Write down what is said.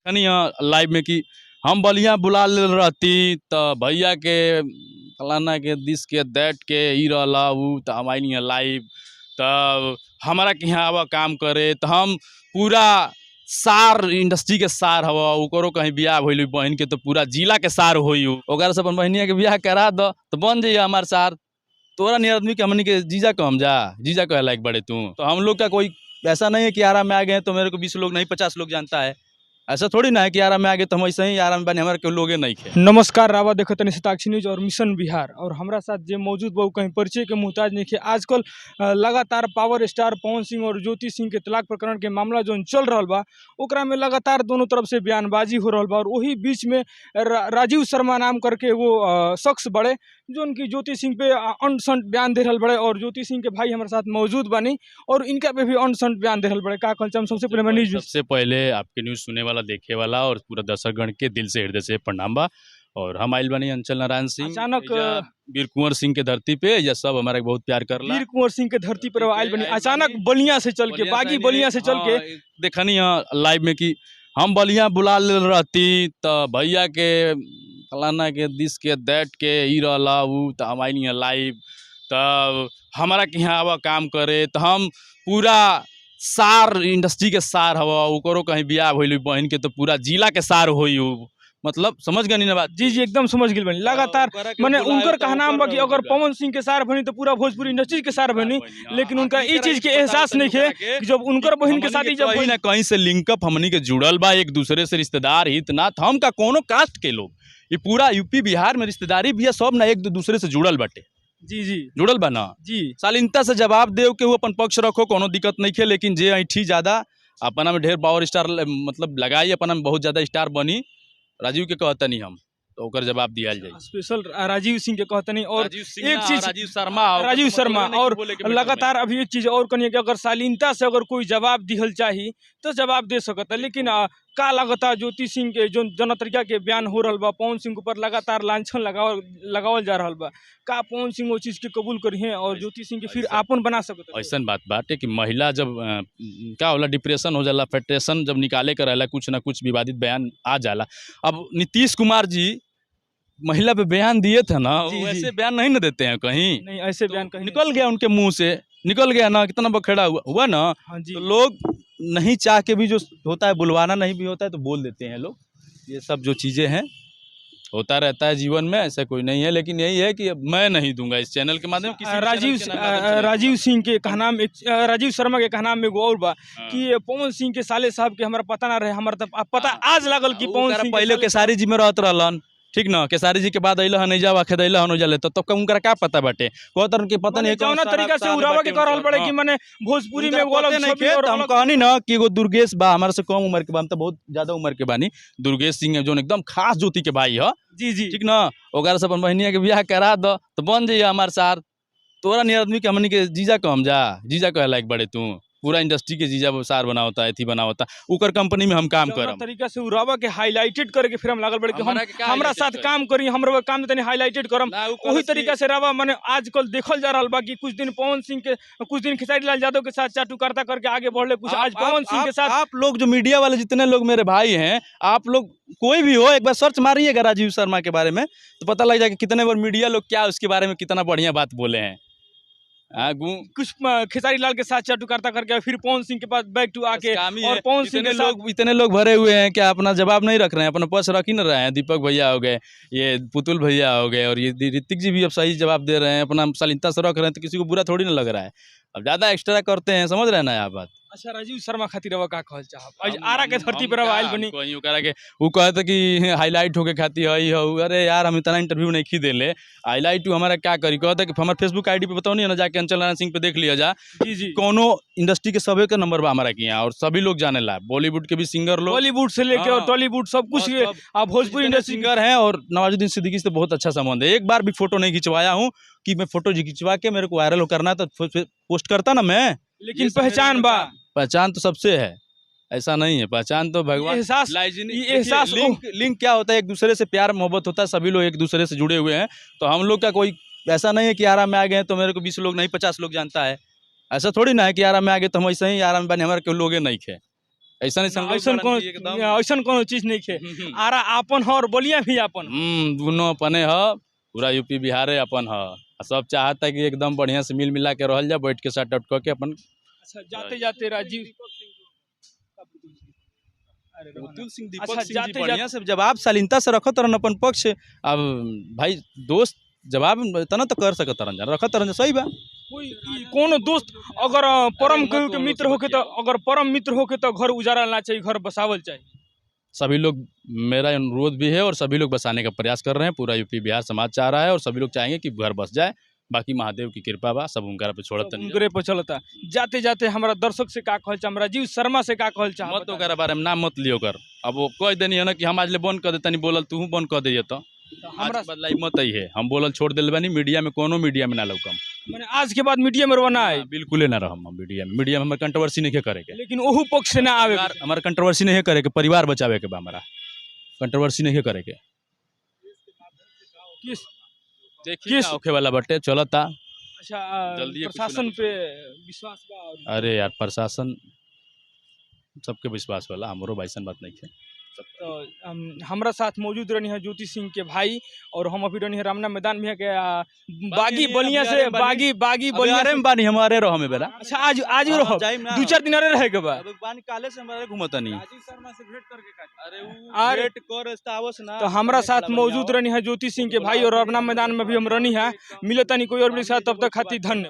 कनी लाइव में कि हम बलिया बुला लेल रहती तो भैया के फलाना के दिस के that के ई रहला उ, तो हम आइली लाइव तब हमारा के यहाँ आवा काम करे। तो हम पूरा सार इंडस्ट्री के सार हवा, ओकरो कहीं बियाह भइल बहन के तो पूरा जिला के सार होई, ओकरा से अपन बहनिया के बियाह करा दो तो बन जाइए हमार सार। तोरा नियर आदमी के हमनी के जीजा कहम जा, जीजा कहे लायक बड़े तू। तो हम लोग का कोई ऐसा नहीं है कि आरा में आ गए तो मेरे को 20 लोग नहीं 50 लोग जानता है, ऐसा थोड़ी ना है कि आरा में आ गए तो हम ऐसे ही आरा में बने, हमारे कोई लोगे नहीं खे। नमस्कार, रावा देखतनी शताक्षी न्यूज और मिशन बिहार और हमरा साथ जे मौजूद बा उ कहीं परिचय के मोहताज नहीं खे। आजकल लगातार पावर स्टार पवन सिंह और ज्योति सिंह के तलाक प्रकरण के मामला जोन चल रहा बा ओकरा में लगातार दोनों तरफ से बयानबाजी हो रहा बा और वही बीच में राजीव शर्मा नाम करके वो शख्स बड़े जोन की ज्योति सिंह पे अनसंट बयान दे रहा बड़े और ज्योति सिंह के भाई हमारे साथ मौजूद बानी और इनका पे भी अनसंट बयान दे रहा बड़े। का कहल चाहम सबसे पहले न्यूज सबसे पहले आपके न्यूज़ सुने वाला देखे वाला और पूरा दर्शकगण के दिल से हृदय से प्रणाम बा। और हम आइल बानी अंचल नारायण सिंह अचानक वीर कुंवर सिंह के धरती पे, यह सब हमारा बहुत प्यार करला। वीर कुंवर सिंह के धरती पर आइल बनी अचानक बलिया से चल के, बागी बलिया से चल के देखनी लाइव में कि हम बलिया बुला लेल रहती तो भैया के फलाना के दिस के that के ई रहला उ, तो हम आइली लाइव तब हमारा के यहाँ आवा काम करे। तो हम पूरा सार इंडस्ट्री के सार हवा, ओकरो कहीं बियाह भइल बहन के तो पूरा जिला के सार होई, मतलब समझ गनी ना बात? जी जी एकदम समझ गेल बनी। लगातार माने उनकर कहना बा कि अगर पवन सिंह के सार बनी तो पूरा भोजपुरी इंडस्ट्री के सार बनी, लेकिन उनका ई चीज के एहसास नहीं है कि जब उनकर बहन के शादी जब कहीं ना कहीं से लिंकअप हमनी के जुड़ल बा एक दूसरे से, रिश्तेदार हित नात, हम का कोनो कास्ट के लोग ये पूरा यूपी बिहार में रिश्तेदारी भी सब ना एक दूसरे से जुड़ल बाटे। जी जी जुड़ल बा ना जी। शालीनता से जवाब देव के वो अपन पक्ष रखो, कोनो दिक्कत नहीं है, लेकिन जे ऐठी ज्यादा अपना में ढेर पावर स्टार मतलब लगाई, अपना में बहुत ज्यादा स्टार बनी, राजीव के कहतनी हम तो ओकर जवाब दिया जाए। स्पेशल राजीव सिंह के कहतनी। और एक चीज राजीव शर्मा, राजीव शर्मा और लगातार अभी एक चीज और कहिए कि अगर शालीनता से अगर कोई जवाब दिहल चाही तो जवाब दे सकता, लेकिन का लगता ज्योति सिंह के जो जनतरिया के बयान हो रहा बा पवन सिंह के ऊपर लगातार लांछन लगावल जा रहा बा, का पवन सिंह वो चीज़ के कबूल करिए और ज्योति सिंह के फिर आपन बना सकता? ऐसा बात बाटे कि महिला जब का होला डिप्रेशन हो जाला, फेडरेशन जब निकाले के रहला कुछ ना कुछ विवादित बयान आ जाला। अब नीतीश कुमार जी महिला पे बयान दिए थे ना, ऐसे बयान नहीं ना देते हैं कहीं, नहीं ऐसे बयान कहीं निकल गया उनके मुंह से निकल गया ना, कितना बखेड़ा हुआ ना। हाँ जी। तो लोग नहीं चाह के भी जो होता है बुलवाना नहीं भी होता है तो बोल देते हैं लोग। ये सब जो चीज़ें हैं होता रहता है जीवन में, ऐसा कोई नहीं है, लेकिन यही है कि अब मैं नहीं दूंगा इस चैनल के माध्यम किसी राजीव सिंह के कहना में, राजीव शर्मा के कहना में एगो और बा कि पवन सिंह के साले साहब के हमारा पता ना रहे, हमारा तो पता आज लागल कि पवन सिंह पहले केसारी जी में रहत रहलन, ठीक ना, केसारी जी के बाद अइल हन एजा आखे दैल हन ओजा ले, तो तब उनकरा का पता बाटे, कहत उनके पता नहीं कौन तरीका से उड़ावा के करल बड़े कि माने भोजपुरी में वो अलग छवि। और हम कहनी ना कि एगो दुर्गेश बा हमारे से कम उम्र के बा, हम तो बहुत ज्यादा उम्र के बानी, दुर्गेश सिंह जोन एकदम खास ज्योति के भाई ह। जी जी ठीक ना, ओकरा से अपन बहनिया के बियाह करा दो तो बन जाइए हमार सार। तोरा नियर आदमी के हमनी के जीजा कहम जा, जीजा कहे लायक बड़े तू, पूरा इंडस्ट्री के जीजा सार बनावता अथी बनावता, ओकर कंपनी में हम काम करम। तरीका से उड़ावा के हाईलाइटेड करके फिर हम लागल बड़े कि हम हमरा साथ काम करी, हमरा काम तनी हाईलाइटेड करम, वही तरीका से रावा माने आजकल देखल जा रहल बा कि कुछ दिन पवन सिंह के, कुछ दिन खेसारी लाल यादव के साथ चाटुकार्ता करके आगे बढ़ले, कुछ आज पवन सिंह के साथ। आप लोग जो मीडिया वाले जितने लोग मेरे भाई हैं, आप लोग कोई भी हो एक बार सर्च मारिएगा राजीव शर्मा के बारे में तो पता लग जाएगा कितने बार मीडिया लोग क्या उसके बारे में कितना बढ़िया बात बोले हैं। कुछ खेसारी लाल के साथ चाटुकार्ता करके फिर पवन सिंह के पास बैक टू आके और पवन सिंह के लोग इतने लोग भरे हुए हैं कि अपना जवाब नहीं रख रहे हैं, अपना पर्स रख ही नहीं रहे हैं। दीपक भैया हो गए, ये पुतुल भैया हो गए, और ये ऋतिक जी भी अब सही जवाब दे रहे हैं, अपना शालीनता से रख रहे हैं, तो किसी को बुरा थोड़ी ना लग रहा है। अब ज़्यादा एक्स्ट्रा करते हैं, समझ रहे हैं ना आप बात। अच्छा राजीव शर्मा खातिर का कहल चाहब आरा के धरती पर आइल बनी, कहीं ओकरा के उ कहत कि हाईलाइट होके खाती हई हौ, अरे यार हम इतना इंटरव्यू नहीं खी देले, हाईलाइट हमारा क्या करी, कहत कि हमार फेसबुक आईडी पे बताओ नहीं ना, जाके अंचल नारायण सिंह पे देख लिया जा। जी जी कोनो इंडस्ट्री के सभी के नंबर बा हमारा के यहाँ और सभी लोग जाने ला, बॉलीवुड के भी सिंगर लोग, बॉलीवुड से लेके और टॉलीवुड सब कुछ भोजपुरी इंडस्ट्री सिंगर है। और नवाजुद्दीन सिद्दीकी से बहुत अच्छा संबंध है, एक बार भी फोटो नहीं खिंचवाया हूँ कि मैं फोटो खिंचवा के मेरे को वायरल करना तो पोस्ट करता ना मैं, लेकिन पहचान बा, पहचान तो सबसे है, ऐसा नहीं है, पहचान तो भगवान एहसास लिंक क्या होता है, एक दूसरे से प्यार मोहब्बत होता है, सभी लोग एक दूसरे से जुड़े हुए हैं। तो हम लोग का कोई ऐसा नहीं है कि आरा में आ गए तो मेरे को 20 लोग नहीं 50 लोग जानता है, ऐसा थोड़ी ना है कि आरा में आ गए तो हम ऐसे ही आरा में बने, हमारे कोई लोगे नहीं खे, ऐसा नहीं ना, ऐसन कोनो ऐसन कोनो चीज नहीं है। आरा आपन ह और बलिया भी आपन। दोनों अपने ह, पूरा यूपी बिहारे अपन ह। आ सब चाहता है कि एकदम बढ़िया से मिल मिला के रहल जा, बैठ के साट आउट करके अपन। अच्छा, जाते जाते राजीव, अरे रहना। अतुल सिंह, अच्छा, दीपक सिंह जी जाते बढ़िया से जवाब शालीनता से रखत रहन अपन पक्ष। अब भाई दोस्त जवाब इतना तो कर सकत रहन, रखत रहन, सही बा। कोई कोनो दोस्त अगर परम मत केहू के उन लोग मित्र से होके तो, अगर परम मित्र होके तो घर उजारल ना चाहिए, घर बसावल चाहिए। सभी लोग, मेरा अनुरोध भी है और सभी लोग बसाने का प्रयास कर रहे हैं, पूरा यूपी बिहार समाज चाह रहा है और सभी लोग चाहेंगे कि घर बस जाए। बाकी महादेव की कृपा बा, सब उनकरा पे छोड़त सब तनी। उनकरे पर चलता। जाते जाते हमारा दर्शक से का कहल चाह, राजीव शर्मा से का कहल चाह? मत ओकरा बारे में नाम मत लियो कर। अब वो कह देनी है ना कि हम आज ले बंद कर दे तनी बोलल, तू बंद कर दे तो हमरा हमरा बदलाई मत आई है। हम बोलल छोड़ देल बानी, मीडिया में कोनो मीडिया में ना लौकम। माने आज के बाद मीडिया में रोना है? बिल्कुल ना रहम हम मीडिया में। मीडिया में हमारे कंट्रोवर्सी नहीं करे के, लेकिन ओहू पक्ष से ना आवे। हमारा कंट्रोवर्सी नहीं करे के, परिवार बचावे के बा, हमारा कंट्रोवर्सी नहीं करे के। किस देखिए का होखे वाला बटे चलता। अच्छा, जल्दी कुछ ना प्रशासन कुछ। पे विश्वास बा? और अरे यार प्रशासन सबके विश्वास वाला, हमरो भाईसन बात नहीं है। तो हमरा साथ मौजूद रहनी है ज्योति सिंह के भाई और हम अभी रहनी है रामना मैदान में के बागी बलिया से, बागी बागी बलिया से। बानी हमारे रहो में बेला। अच्छा, आज आज ही रहो, दू चार दिन अरे रहे के बा। बानी काले से हमारे घूमत नहीं। राजीव शर्मा से भेंट करके का अरे अरे भेंट कर आवस ना। तो हमरा साथ मौजूद रहनी है ज्योति सिंह के भाई और रामना मैदान में भी हम रहनी है। मिलता नहीं कोई और भी साथ, तब तक खातिर धन्य।